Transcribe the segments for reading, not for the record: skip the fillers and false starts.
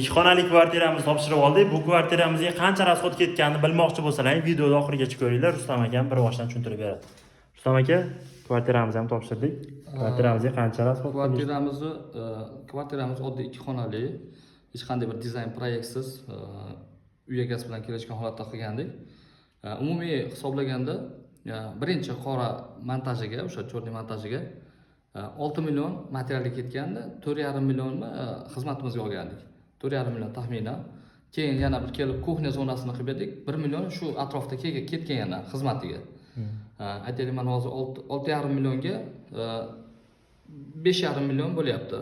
Ikki xonali kvartiramizni topshirib oldik. Bu kvartiramizga qancha расход ketganini bilmoqchi bo'lsalaring, videoni oxirigacha ko'ringlar. Rustam akam bir boshdan tushuntirib beradi. Rustam aka, kvartiramizni ham topshirdik. Kvartiramizga qancha расход qildik? Kvartiramiz oddiy ikki xonali, hech qanday bir dizayn proyektsiz, uy egasi bilan kelishgan holatda qilgandik. Umumiy hisoblaganda, birinchi qora montajiga, o'sha черный montajiga 6 million materialga ketgandi, 4,5 millionni xizmatimizga olgandik, 4,5 million taxminan. Keyin yana bir kelib кухня zonasini qilib berdik, 1 million shu atrofda ketgan yana xizmatiga. Aytaylik, mana hozir 6,5 millionga 5,5 million bo'lyapti.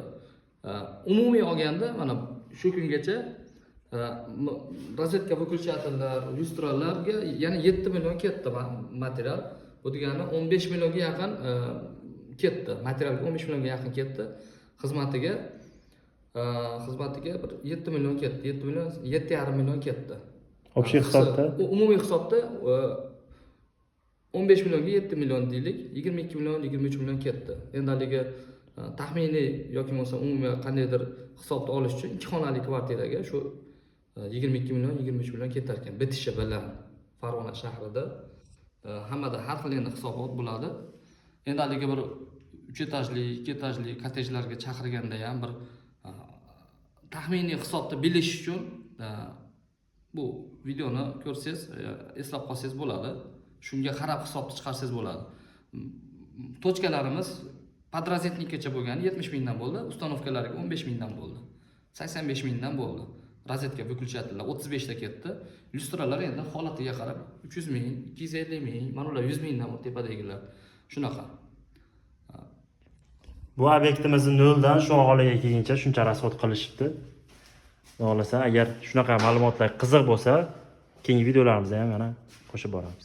Umumiy olganda, mana shu kungacha rozetka, выключатель lar, lyustralarga yana 7 million ketdi material. Bu degani 15 millionga yaqin ketdi materialga, 15 millionga yaqin ketdi. Xizmatiga bir 7 million ketdi, 7 million, 7,5 million ketdi. Общий hisobda? Umumiy hisobda 15 millionga 7 million deylik, 22 million, 23 million ketdi. Endi haligi taxminiy yoki bo'lmasa umumiy qandaydir hisobni olish uchun ikki xonali kvartiraga shu 22 million, 23 million ketar ekan bitishi bilan Farg'ona shahrida. Hammada har xil endi hisobot bo'ladi. Endi haligi bir uch etajli, ikki etajli kottejlarga chaqirganda ham bir taxminiy hisobni bilish uchun bu videoni ko'rsangiz, eslab qolsangiz bo'ladi, shunga qarab hisobni chiqarsangiz bo'ladi. Точка larimiz подрозетник gacha bo'lgani 70 mingdan bo'ldi, установка lariga 15 mingdan bo'ldi, 85 mingdan bo'ldi. Rozetka, выключатель lar 35 ta ketdi. Lyustralar endi holatiga qarab 300 ming, 250 ming, mana ular 100 mingdan tepadagilar, shunaqa. Bu obyektimizni noldan shu holiga kelguncha shuncha расход qilishibdi. Xudo xohlasa, agar shunaqa ma'lumotlar qiziq bo'lsa, keyingi videolarimizda ham yana qo'shib boramiz.